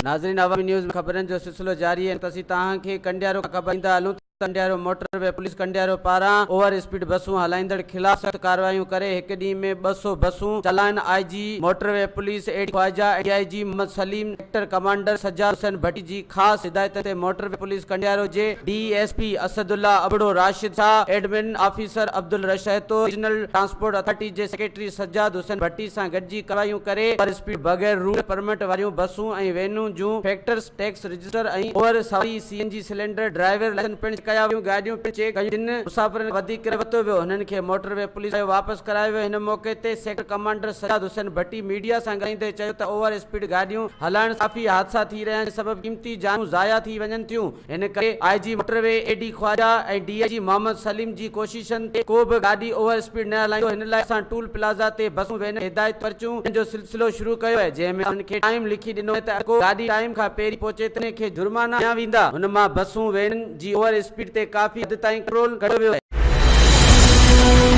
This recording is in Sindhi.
ناظرين عوامي نيوز ۾ خبرن جو سلسلو جاري آهي ته اسين توهان کي ڪنڊيارو کان خبر ڏيندا هلون ته Kandiaro motor V police Kandiaro پاران اوور اسپيڊ بسون هلائيندڙ خلاف سخت ڪارروايون ڪري هڪ ڏينهن ۾ 200 بسون چالان I G motorway police A D Khawaja ۽ D I G Muhammad Saleem sector commander Sajjad Hussain Bhatti جي خاص هدايتن تي موٽر وي پوليس ڪنڊيارو جي D S P Asadullah Abro Rashid Shah admin officer Abdul Rashid Sahito regional transport authority جي سيڪريٽري سجاد حسين ڀٽي سان گڏجي ڪارروايون ڪري اوور اسپيڊ بغير روٽ پرمٽ واريون بسون ۽ وينون جون فيڪٽرز ٽيڪس رجسٽر ۽ اوور سواري C N G cylinder driver licence پڻ چيڪ ڪيا ويون گاڏيون پڻ چيڪ ڪيون جن مسافرن کان وڌيڪ ڪرايو ورتو ويو انهن کي موٽر وي پوليس آيو واپس ڪرايو ويو هن موقعي تي sector commander Sajjad Hussain Bhatti media سان ڳالهائيندي چيو ته اوور اسپيڊ گاڏيون هلائڻ سان ڪافي حادثا ٿي رهيا آهن جنهن سبب قيمتي جانون ضايع ٿي وڃن ٿيون هن ڪري I G motorway A D Khawaja ۽ D I G Muhammad Saleem جي ڪوششن تي ڪو به گاڏي اوور اسپيڊ نه هلائيندو هن لاء اسان ٽول پلازا تي بسون وينن کي هدايت پرچيون ڏيڻ جو سلسلو شروع ڪيو آهي جنهن ۾ انهن کي ٽائيم لکي ڏنو آهي ته اگر ڪو گاڏي ٽائيم کان پهرين پهچي ته ان کي جرمانا هنيا ويندا هن مان بسون وينن جي اوور اسپيڊ تي ڪافي حد تائين ڪنٽرول ڪيو ويو آهي.